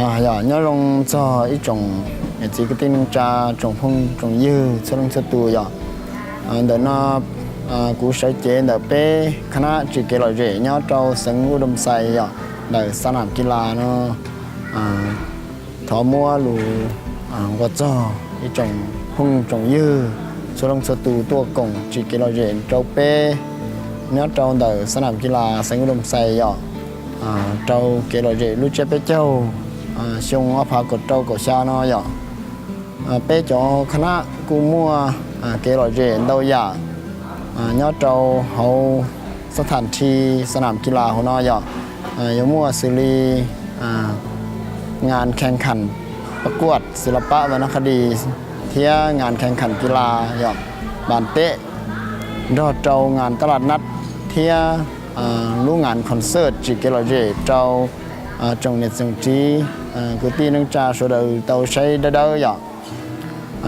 Yog nyob zoo txog ib tsoom niam txiv kwv tij neej tsa, tsoom phooj tsoom ywg txhua leej txhua tus yom. Ntawm no kuv sawv cev ntawm peb khab nab tsim kev lom zem nyob rau xeev Udomxais yom, ntawm xa nam kis las no. Thov muab lus nqua txog ib tsoom phooj tsoom ywg txhua leej txhua tus tuaj koom tsim kev lom zem rau peb nyob rau ntawm xa nam kis las xeev Udomxais yom, rau kev lom zem lub tsiab peb caug xyoo ob phav kaum rau kaum xya no yom. Peb cov khab nab kuj muaj kev lom zem ntau yam nyob rau hauv xab tham thi xa nam kis las hauv no yom. Yuav muaj xws li nas khees kham pab kuaj xis las pab vas nas qha dis thiab nas khees kham kis las yom, npas teb, nrog rau nas taj las nab thiab lub nas concert tsim kev lom zem rau tsoom niam tsoom txiv kwv tij neej tsa sawv daws tau saib dawb dawb yom.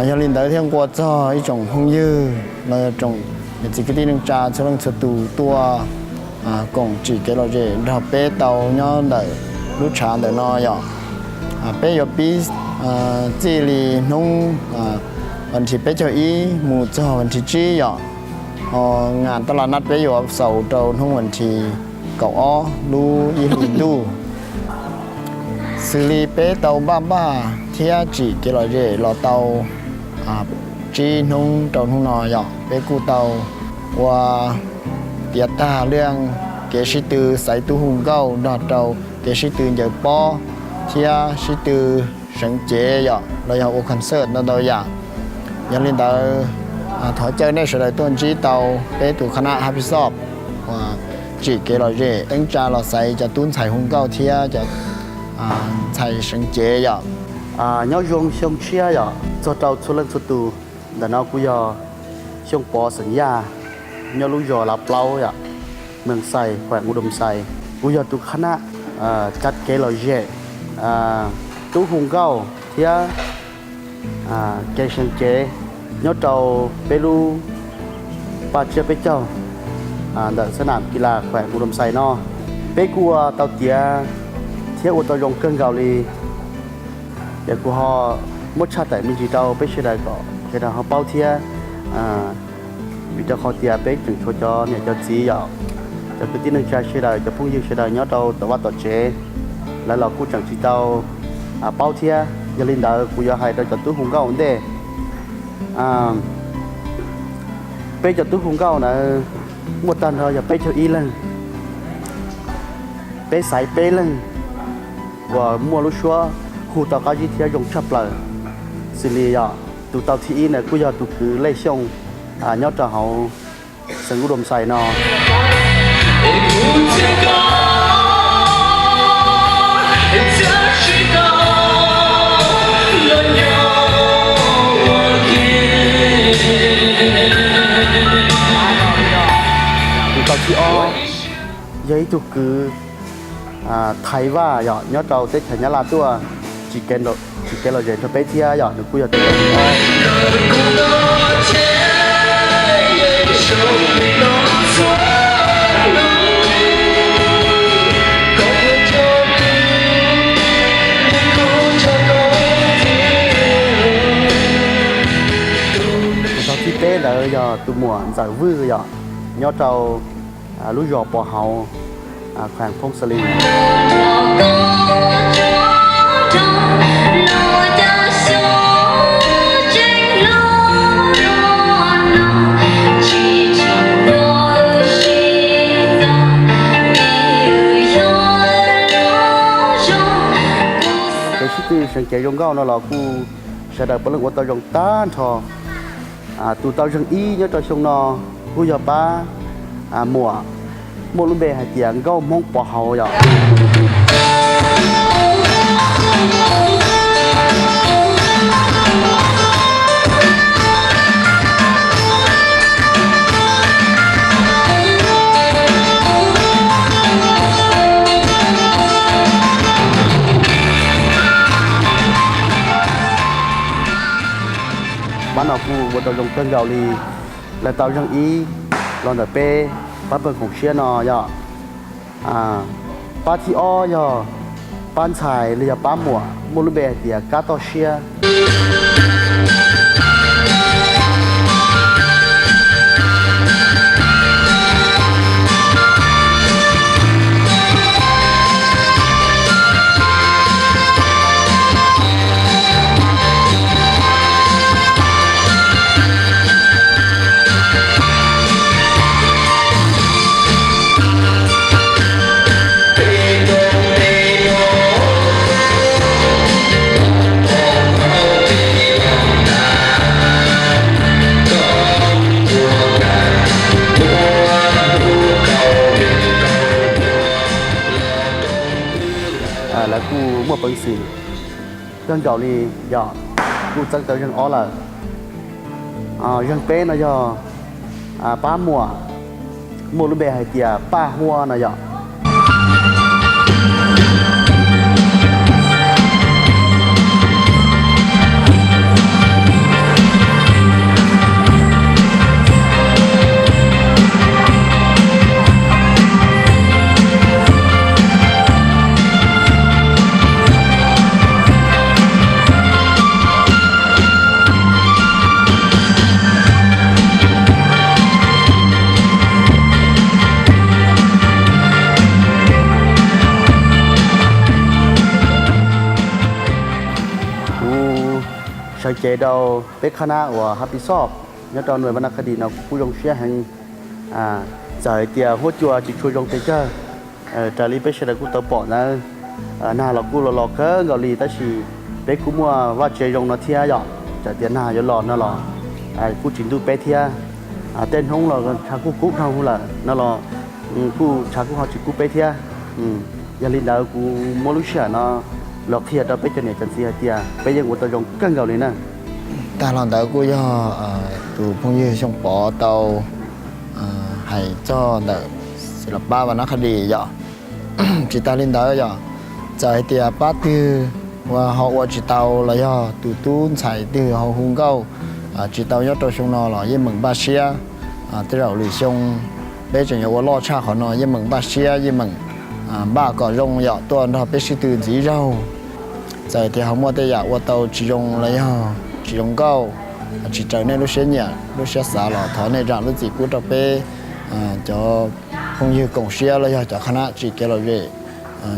Yog li ntawd thiaj nqua txog ib tsoom phooj ywg los yog tsoom niam txiv kwv tij neej tsa txhua leej txhua tus tuaj koom tsim kev lom zem nrog peb tau nyob ntawm lub tshav ntawm no yom. Peb yuav pib txij li hnub vas thib peb caug ib mus txog vas thib tsib yom. Ho nas taj las nab peb yuav xaus rau hnub vas thib kaum ob lub ib hlis ntuj. Xws li peb tau npaj npaj thiab tsim kev lom zem los tau tsib hnub rau hnub no yom, peb kuj tau ua tiav tag lub kev sib tw xaiv tub hu nkauj nrog rau kev sib tw ncaws pob thiab sib tw seev cev yom, los yog ua concert ntau ntau yam. Yog li ntawd, thov caw nej sawv daws tuaj ntsib tau peb tus khab nab Happy Shop uas tsim kev lom zem teeb tsa los xaiv cov tub ntxhais hu nkauj thiab cov ntxhais seev cev yom. Nyob zoo xyoo tshiab yom txog rau txhua leej txhua tus. Ntawm no kuv yog Xyooj Pov xeem Yaj, nyob lub zos Lav Plaub yom, Mees Xais, khueem U Doo Xais. Kuv yog tus khab nab cav kev lom zem, tub hu nkauj thiab kev seev cev nyob rau peb lub paj tsiab peb caug ntawm xab nam kis las khueem U Doo Xais no. Peb kuj ua tau tiav thiab ua tau zoo kawg nkaus li. Ces kuv ho muab tshaj tawm me ntsis rau peb sawv daws kom sawv daws ho paub thiab, vim rau qhov tias peb tseem tshuav cov niam cov txiv yom, cov kwv tij neej tsa sawv daws, cov phooj ywg sawv daws nyob rau tom vaj tom tsev, lawv los kuj tseem tsis tau paub thiab. Yog li ntawd kuv yuav hais rau cov tub hu nkauj ua ntej. Peb cov tub hu nkauj ntawd muaj tag nrho yog peb caug ib leeg. Peb xaiv peb leeg uas muaj lub suab hu tau qab zib thiab zoo tshaj plaws. Xws li yog tus tau thib ib ntawd kuj yog tus kwv Lej Xyooj nyob rau hauv xeev U Doo Xais no. Tus tau thib ob yog ib tug kwv Thaiv Vaj yog nyob rau teb chaws Nyab Laj tuaj tsim kev lom zem rau peb thiab yog nws kuj yog tus tau thib ob. Tus tau thib peb ntawd yog tus muam Ntxawm Vwj yog nyob rau lub zos Pov Hauv, khueem Phooj Xa Lis. Kev sib tw seev cev zoo nkauj no los kuj sawv daws puav leej ua tau zoo tag nrho. Tus tau zeeg ib nyob rau xyoo no kuj yog pab muam muaj lub npe hais tias Nkauj Hmoob Pov Hauv yom. Pab no kuj ua tau zoo kawg nkaus li. Lawv tau zeeg ib los ntawm peb pab pawg koom siab no yog. Pab thib ob yog Pab ntxhais los yog pab muam muaj lub npe hais tias Kab Toj Siab. Lawv kuj muaj peev xwm kawg nkaus li yom, kuj txeeb tau zeeg ob lawm. Zeeg peb no yog pab muam muaj lub npe hais tias Paj Huab no yom. Kuv sawv cev rau peb qhab nab uas Happy Shop nyob rau Nuais Vas Nas Khas Dis no kuv kuj zoo siab heev. Txawm hais tias huab cua tsis tshua zoo pes tsawg raws li peb sawv daws kuj tau pom ntawd, nag los kuj los los kawg nkaus li tab sis peb kuj muaj vaj tsev zoo no thiab yom. Txawm tias nag yuav los no los kuj tsis ntuj peb thiab. Tej hnub los tshav kuj kub dhau lawm no los kuj tshav kuj ho tsis kub peb thiab. Yog li ntawd kuv muab lub sij hawm no los qhia rau peb cov niam cov txiv hais tias peb yeej ua tau zoo kawg nkaus li na. Tag los ntawd kuj yog tus phooj ywg Xyooj Pov tau hais txog ntawm Xeem Las Pab Vas Nas Khas Dis yom. Tsis tas li ntawd yom, txawm hais tias pab twg uas ho ua tsis tau los yog tus tub ntxhais twg ho hu nkauj tsis tau nyob rau xyoo no los yeej meem npaj siab. Tej zaum lwm xyoo peb tseem yuav ua loj tshaj qhov no, yeej meem npaj siab, yeej meem npaj kom zoo yom, tuaj nrog peb sib tw ntxiv zaug. Txawm tias ho muaj tej yam ua tau tsis zoo los yog tsis zoo nkauj, tsis raws nej lub siab nyiam lub siab xav los thov nej zam lub txim pub rau peb cov phooj ywg koom siab los yog cov qhab nab tsim kev lom zem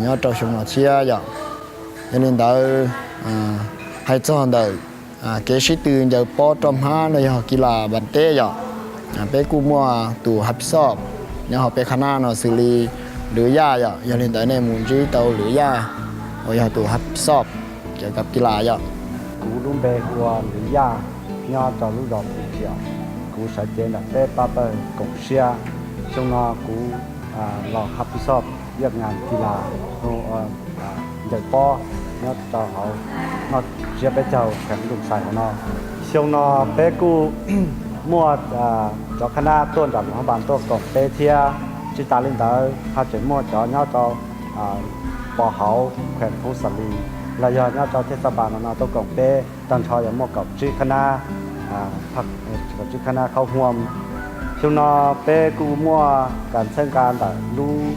nyob rau xyoo no thiab yom. Yog li ntawd, hais txog ntawm kev sib tw ncaws pob roj hmab los yog kis las npas teb yom, peb kuj muaj tus Happy Shop nyob hauv peb qhab nab no xws li Lwv Yaj yom. Yog li ntawd nej mus ntsib tau Lwv Yaj uas yog tus Happy Shop cov kab kis las yom. Kuv lub npe hu ua Lwv Yaj, nyob rau lub zos Phu Tsiam. Kuv sawv cev ntawm peb pab pawg koom siab. Xyoo no kuv los Happy Shop Viaj Ngas Kis Las, ncaws pob nyob rau hauv noj tsiab peb caug kheem Dum Xais hauv no. Xyoo no peb kuj muaj cov qhab nab tuaj nram Luas Phab Npas tuaj koom peb thiab. Tsis tas li ntawd ho tseem muaj cov nyob rau Pov Hauv kheem Phoo Xas Lis los yog nyob rau Thej Xab Npas no no tuaj koom peb. Tag nrho yog muaj kaum tsib qhab nab, kaum tsib qhab nab khaub huam. Xyoo no peb kuj muaj kas txhawb nqa ntawm lub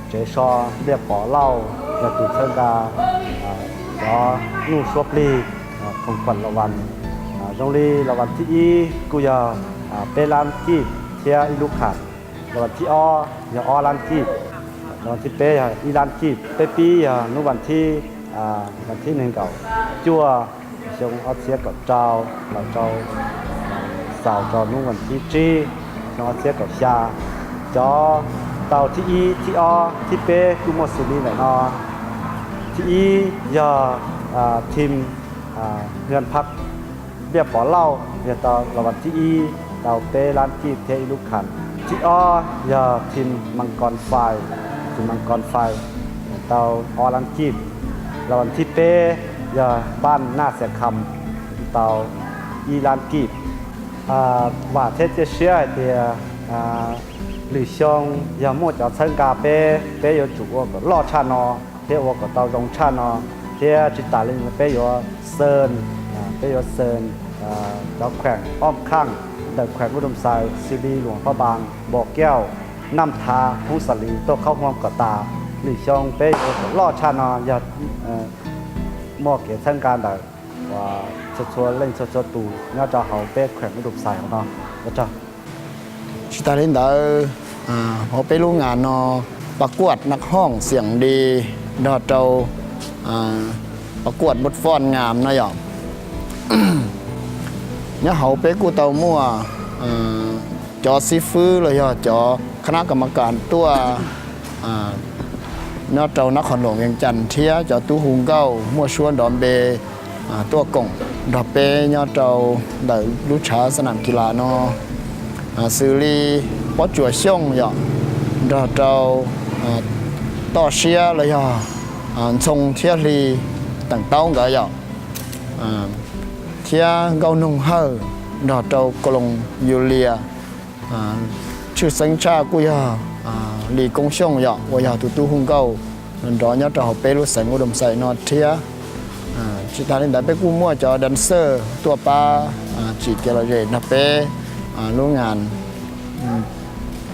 tsev so Npliaj Pov Lauj, yog tus txhawb nqa cov nuj suab plig, khoom khuam las vas. Zoo li las vas thib ib kuj yog peb lab kij thiab ib lub kham. Las vas thib ob yog ob lab kij. Las vas thib peb yog ib lab kij. Peb pib yog hnub vas thib, vas thib nees nkaum cuaj xyoo ob txhiab kaum rau los rau xaus rau hnub vas thib tsib xyoo ob txhiab kaum xya. Cov tau thib ib, thib ob, thib peb kuj muaj xws li ntawm no. Thib ib yog thim Hwm Phab Npliaj Pov Lauj yog tau las vas thib ib tau peb lab kij thiab ib lub kham. Thib ob yog thim Mas Kos Fais, thim Mas Kos Fais tau ob lab kij. Las vas thib peb yog Npaj Naj Xias Kham tau ib lab kij. Vam thiab cia siab hais tias lwm xyoo yog muaj cov txhawb nqa peb, peb yuav tsum ua kom loj tshaj no thiab ua kom tau zoo tshaj no, thiab tsis tas li peb yuav xeem, peb yuav xeem cov kheem ob khaj ntawm kheem Npub Dum Xais xws li Luas Phab Npas, Npos Kiaus, Naj Thav, Phoob Xas Lis tuaj khaub huam kom tas. Lwm xyoo peb yuav loj tshaj no yog muaj kev txhawb nqa ntawm txhua txhua leej txhua txhua tus nyob rau hauv peb kheem Ub Dum Xais no. Ua tsaug. Tsis tas li ntawd, hauv peb lub ngas no, pas kuaj naj hooj xiam di nrog rau pas kuaj bot foj ngam no yom. Nyob hauv peb kuj tau muaj cov xib fwb los yog cov khab nab kam ma kas tuaj nyob rau nab qhov nuam Vees Cas thiab cov tub hu nkauj muaj suab nrov npe tuaj koom nrog peb nyob rau ntawm lub tshav xa nam kis las no, xws li Pob Tsuas Xyooj yom, nrog rau Toj Siab los yog Ntxhoo thiab Hli Teem Taub nkawd yom, thiab Nkauj Noog Hawj nrog rau Kaloos Yulias. Tshwj xeeb tshaj kuj yog Lis Koob Xyooj yom, uas yog tus tub hu nkauj nrov nyob rau hauv peb lub xeev Ub Dum Xais no thiab. Tsis tas li ntawd peb kuj muaj cov dancer tuaj pab tsim kev lom zem nrog peb lub ngas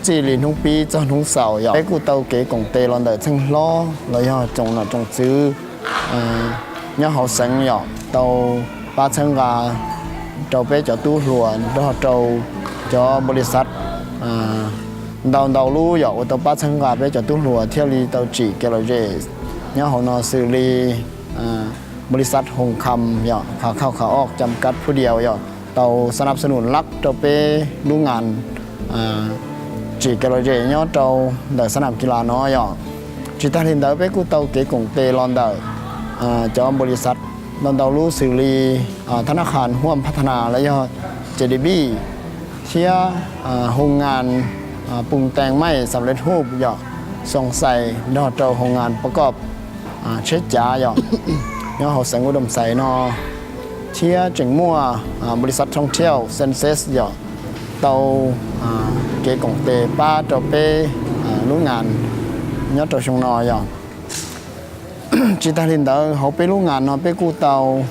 txij li hnub pib txog hnub xaus yom. Peb kuj tau kev koom tes los ntawm txheej hlob los yog tsoom nom tsoom tswv nyob hauv xeev yom, tau pab txhawb nqa rau peb cov tub hluas nrog rau cov npaum li xav ntau ntau lub yom, uas tau pab txhawb nqa peb cov tub hluas thiaj li tau tsim kev lom zem nyob hauv no xws li npaum li xav Hoos Kham yom, Kham Khauj Kham Oj Cam Kab Phuj Dias yom, tau xa nab xa num lab rau peb lub ngas tsim kev lom zem nyob rau ntawm xa nam kis las no yom. Tsis tas li ntawd peb kuj tau kev koom tes los ntawm cov npaum li xav ntau ntau lub xws li thab nab qhas Huam Phab Thas Nas los yog J D B thiab hu ngas Pus Tees Maij Xam Lej Huj yom, Xoos Xais nrog rau hu ngas Pov Koj Tsheb Cav yom, nyob hauv xeev Ub Dum Xais no, thiab tseem muaj npaum li xav Thoob Thiauj Census yom, tau kev koom tes pab rau peb lub ngas nyob rau xyoo no yom. Tsis tas li ntawd hauv peb lub ngas no peb kuj tau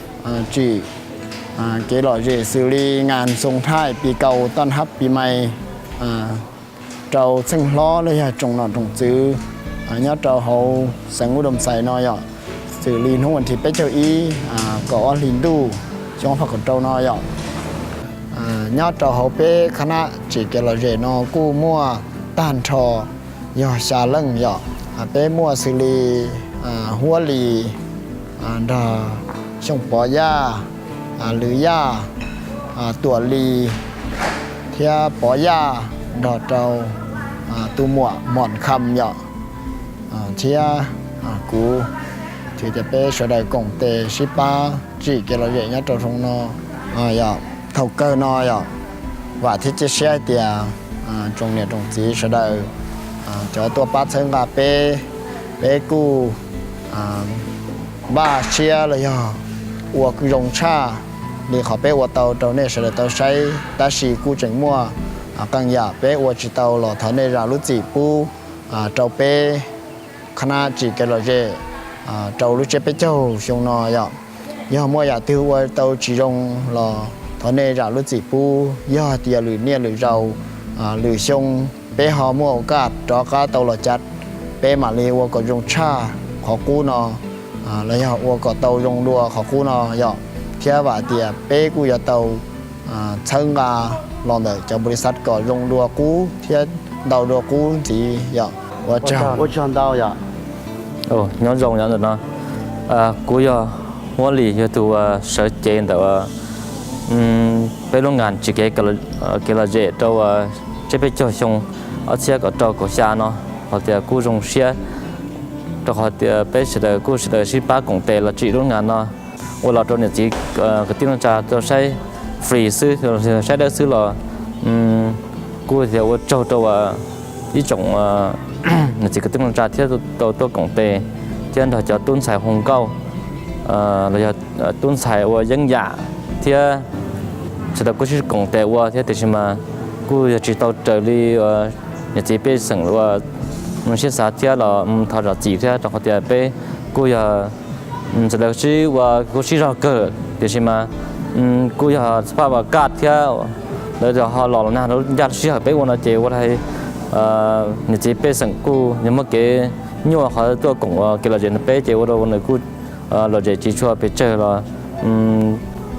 tsim kev lom zem xws li ngas Xoos Thaij Pis Kaus Toj Hab Pis Mais rau txheej hlob los yog tsoom nom tsoom tswv nyob rau hauv xeev Ub Dum Xais no yom, xws li hnub vas thib peb caug ib kaum ob hlis ntuj xyoo ob phav kaum rau no yom. Nyob rau hauv peb khab nab tsim kev lom zem no kuj muaj tag nrho yog xya leej yom. Peb muaj xws li Huab Lis nrog Xyooj Pov Yaj, Lwm Yaj, Tuam Lis thiab Pov Yaj nrog rau tus muam Mom Kham yom, thiab kuv, ces peb sawv daws koom tes sib pab tsim kev lom zem nyob rau xyoo no yom. Thaum kawg no yom, vam thiab cia siab hais tias tsoom niam tsoom txiv sawv daws cov tuaj pab txhawb nqa peb, peb kuj npaj siab los yog ua zoo tshaj li qhov peb ua tau rau nej sawv daws tau saib, tab sis kuj tseem muaj qee yam peb ua tsis tau los thov nej zam lub txim pub rau peb khab nab tsim kev lom zem rau lub tsiab peb caug xyoo no yom. Yog muaj yam twg ua tau tsis zoo los thov nej zam lub txim pub, yog tias lwm niaj lwm zaus lwm xyoo peb ho muaj ua kaj rov qab tau los cav, peb mam li ua kom zoo tshaj qhov qub no los yog ua kom tau zoo dua qhov qub no yom, thiab vam tias peb kuj yuav tau txhawb nqa los ntawm cov npaum li xav kom zoo dua qub thiab ntau dua qub ntxiv yom. Ua tsaug ntau yom. Nyob zoo yom ntawm no, kuv yog Huab Lis, yog tus sawv cev ntawm peb lub ngas tsim kev lom zem rau tsiab peb caug xyoo ob txhiab kaum rau kaum xya no, hais tias kuj zoo siab rau qhov tias peb sawv daws kuj sawv daws sib pab koom tes los tsim lub ngas no ua los rau niam txiv kwv tij neej tsa tau saib free xwb, saib dawb xwb los kuj tias ua tsaug rau ib tsoom niam txiv kwv tij neej tsa thiab tau tuaj koom tes thiab nrog cov tub ntxhais hu nkauj los yog tub ntxhais ua yeeb yam thiab sawv daws kuj sib koom tes ua thiab, tiam sis mas kuj yog tsis tau raws li niam txiv pej xeem ua siab xav thiab los thov zam txim thiab, rau qhov tias peb kuj yog sawv daws sib ua kuj sib zog kawg, tiam sis mas kuj yog xab phaj vas kaj thiab lawv ho los los nag lub ncaj lub sij hawm peb ua no ces ua li niam txiv pej xeem kuj yog muaj kev nyuaj qhov tuaj koom ua kev lom zem no peb ces ua rau nws kuj lom zem tsis tshua pes tsawg los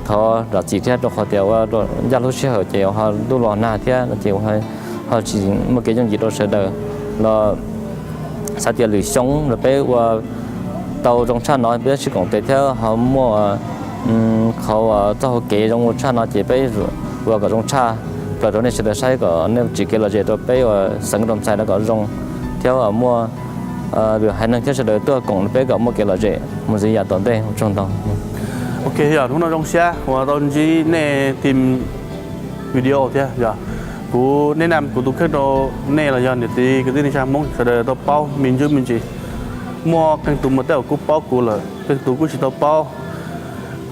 thov zam txim thiab rau qhov tias ua ncaj lub sij hawm ces ho ntuj los nag thiab no ces ho tsis muaj kev yooj yim rau sawv daws los xav tias lwm xyoo los peb ua tau zoo tshaj no peb sib koom tes thiab ho muaj qhov txoj hau kev zoo ua tshaj no ces peb ua kom zoo tshaj plaws rau nej sawv daws saib kom nej tsim kev lom zem rau peb ua xeev Doo Xais no kom zoo thiab muaj lwm haiv neeg thiab sawv daws tuaj koom peb kom muaj kev lom zem mus ntxiv yav tom ntej ua tsaug ntau. Ok, yog hnub no zoo siab uas tau ntsib nej tim video thiab yog kuv neb nam kuv tus kheej rau nej los yog niam txiv kwv tij neej tsa Hmoob sawv daws tau paub me ntsis me ntsis. Muaj qee tus mas tej zaum kuj paub kuv lawm, qee tus kuj tsis tau paub.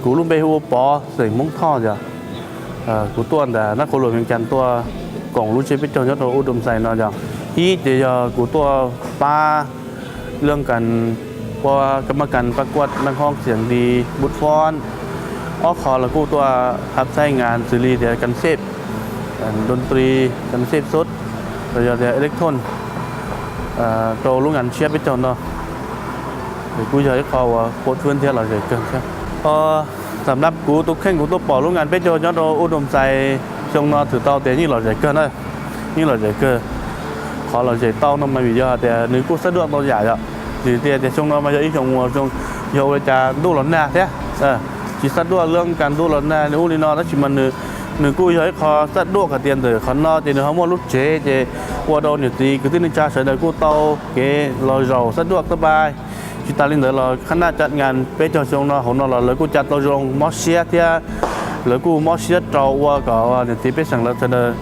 Kuv lub npe hu ua Pov, xeem Hmoob Thoj yog kuv tuaj ntawm Nab Qhua Luam Vias Cas tuaj koom lub tsiab peb caug nyob rau Ub Doo Xais no yog ib ces yog kuv tuaj pab lub kas ua kas maj kas pab kuaj naj hoob xiam nti bub fob. Ob qho los kuj tuaj hab xaib ngas xws li tias kas xej, doo tri, kas xej sub, los yog tias electron rau lub ngas tsiab peb caug no. Kuj yog ib qho uas pov fwb thiab lom zem kawg thiab. Xam nab kuv tus kheej kuv tuaj pom lub ngas peb caug nyob rau Ub Doo Xais xyoo no twb tau tias yeej lom zem kawg na, yeej lom zem kawg. Qhov lom zem tau no mas vim yog tias nws kuj xab duaj tau yam yom. Vim tias tias xyoo no mas yog ib xyoo uas zoo, yog ua li cas ntuj los nag thiab, tsis xab duaj lub kas ntuj los nag li ub li no tab sis mas nws kuj yog ib qho xab duaj hais tias ntawm qhov no ces nws ho muaj lub tsev ces ua rau niam txiv kwv tij neej tsa sawv daws kuj tau kev los zaum xab duaj tab pais. Tsis tas li ntawd los qhab naj cam ngas peb caug xyoo no hauv no los lawv kuj cam tau zoo mob siab thiab lawv kuj mob siab rau ua kom niam txiv pej xeem lawv sawv daws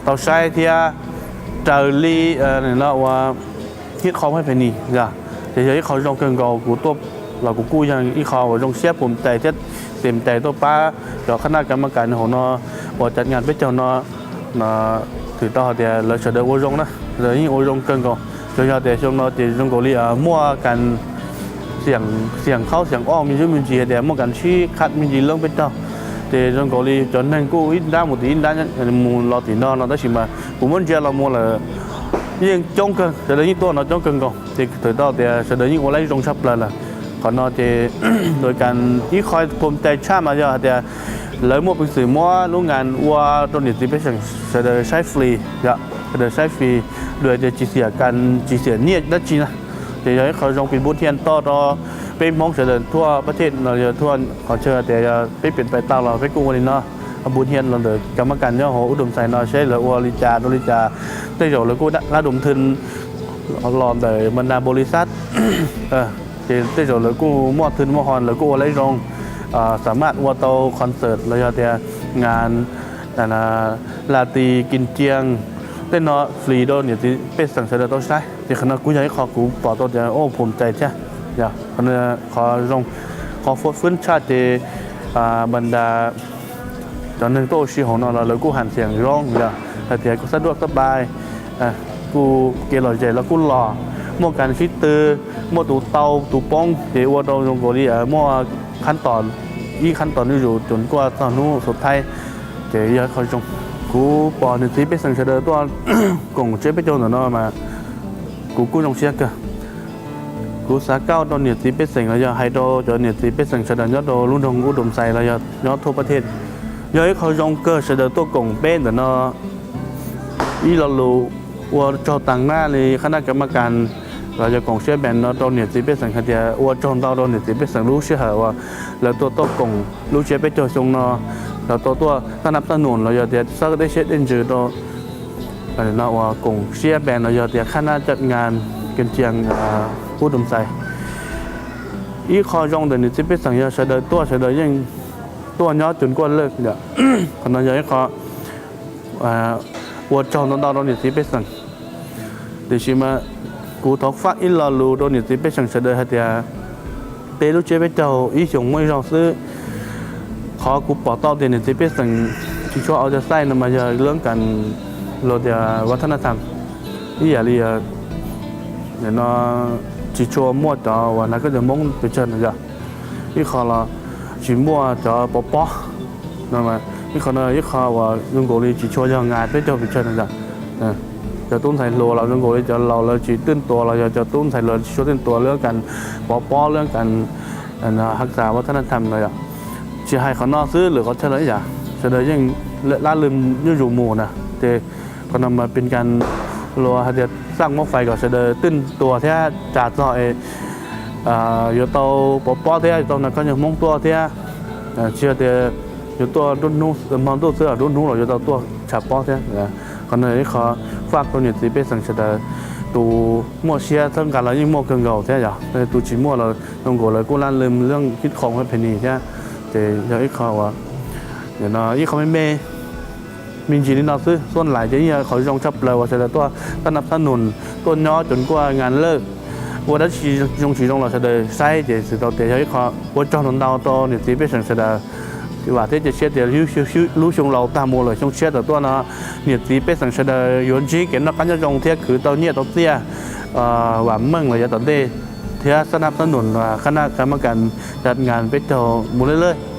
tau saib thiab raws li no ua ib qho haj phem ni yog, ces yog ib qho zoo kawg nkaus kuv tuaj los kuv kuj yog ib qho uas zoo siab pum cai thiab tes cai tuaj pab cov qhab naj kas maj kas hauv no uas cam ngas peb caug no twb tau hais tias lawv sawv daws ua zoo na, lawv yeej ua zoo kawg nkaus. Tsuas yog tias xyoo no ces zoo nkaus li muaj kas xiam qhaub xiam ob me ntsis me ntsis hais tias muaj kas sib qhab me ntsis lawm peb caug, ces zoo nkaus li cov neeg kuj ib nrab mus tim ib nrab mus los tim no no tab sis mas kuv muab ntsia los mus lawm yeej coob kawg, sawv daws yeej tuaj no coob kawg nkaus ces twb tau tias sawv daws yeej ua laib zoo tshaj plaws lawm. Qhov no ces ua kas ib qho pum cai tshaj mas yog hais tias lawv muaj peev xwm muab lub ngas ua rau niam txiv pej xeem sawv daws saib flis, sawv daws saib flis, dua tias tsis xiam kas tsis xiam nyiaj dab tsi na. Ces yog ib qho zoo pib npub thiaj toj rau peb Hmoob sawv daws thuaj pab thej no yog thuaj qhov chaw tias yog peb pem pais tau los peb kuj ua li no, npub thiaj los ntawm kas maj kas nyob hauv Ub Doo Xais no seb lawv ua li cas rau li cas. Tej zaum lawv kuj lab dum thwj los ntawm mas nas npaus lis xab ces tej zaum lawv kuj muaj thwj muaj ho lawv kuj ua laib zoo, xam maj ua tau concert los yog tias ngas latis kis cias tej no flis rau niam txiv pej xeem sawv daws tau saib. Ces qhov no kuj yog ib qho kuv pom tau tias pum cai thiab. Qhov zoo, qhov fwb tshaj ces npas ntas cov neeg tuaj ua si hauv no los lawv kuj hais xiam zoo yog hais tias kuj xab duaj tab pais, kuj kev lom zem los kuj los, muaj kas sib tw, muaj tus tau tus poob ces ua rau zoo nkaus li muaj qhab tom, ib qhab tom nws zus cus kuaj txog hnub xus thaib. Ces yog qhov zoo, kuv pom niam txiv pej xeem sawv daws tuaj koom tsiab peb caug ntawm no mas kuv kuj zoo siab kawg. Kuv xav kauj rau niam txiv pej xeem los yog hais rau cov niam txiv pej xeem sawv daws nyob rau lub nroog Ub Doo Xais los yog nyob thuaj pab thej, yog ib qho zoo kawg sawv daws tuaj koom peb ntawm no. Ib lo lus ua tsaug taag mab li qhab naj kas maj kas los yog koom siab npees no rau niam txiv pej xeem hais tias ua tsaug ntau rau niam txiv pej xeem lub sij hawm uas lawv tuaj tuaj koom lub tsiab peb caug xyoo no, lawv tuaj tuaj taj nab taj num los yog tias xab dej siab dej ntsws rau no uas koom siab npees los yog tias qhab naj cam ngas kis cias Ub Doo Xais. Ib qho zoo ntawm niam txiv pej xeem yog sawv daws tuaj sawv daws yeej tuaj nyob cus kuaj lawm. Qhov no yog ib qho ua tsaug ntau ntau rau niam txiv pej xeem. Tiam sis mas kuv thov faj ib lo lus rau niam txiv pej xeem sawv daws hais tias peb lub tsiab peb caug ib xyoos muaj ib zaug xwb. Qhov kuv pom tau tias niam txiv pej xeem tsis tshua au ca xaij no mas yog lub kas los tias vaj thab naj tham ib yam li no tsis tshua muaj cov uas hnav koj cov Hmoob pes tsawg no yog ib qho los tsis muaj cov pov pob no, ib qho no ib qho uas zoo nkaus li tsis tshua yog ngas peb caug pes tsawg no yog. Cov tub ntxhais hluas los zoo nkaus li cov laus lawv tsis twj tua los yog cov tub ntxhais hluas tsis tshua twj tua lawv kam pov pob lawv kam hab xas vaj thab nab tham no yom. Tsis hais qhov no xwb, lwm qhov chaw los ib yam, sawv daws yeej lab lwm nyuj zus mus na. Ces qhov no mas pes kas luas hais tias xaj muab fais kom sawv daws twj tua thiab tsa txog es yuav tau pov pob thiab yuav tau nas koj nyuag Hmoob tuaj thiab, tsis yog tias yuav tuaj nruab hnub hmo ntuj xwb, nruab hnub los yuav tau tuaj tshav pob thiab. Qhov no ib qho faj rau niam txiv pej xeem sawv daws, tus muaj siab txhawb nqa los yeej muaj kawg nkaus thiab yog tus tsis muaj los zoo nkaus lawv kuj lab lwm leej khib khoom phem ni thiab. Ces yog ib qho uas ib qho me me me ntsis li no xwb, xuab lais ces yog qhov zoo tshaj plaws uas sawv daws tuaj xab nab xab nus tuaj nyob cov kuaj nas lawm, ua dab tsi zoo tsis zoo los sawv daws saib ces xwv tau tias yog ib qho ua tsaug ntau ntau rau niam txiv pej xeem sawv daws. Vam thiab cia siab tias lub xyoo laus tag mus lawm xyoo tshiab tawm tuaj no niam txiv pej xeem sawv daws yuav ntsib kev noj qab nyob zoo thiab khwv tau nyiaj tau txiaj, vam meej los yav tom ntej thiab xab nab xab nus qhab nab qha mab kas yas nas peb caug mus lawm lawm.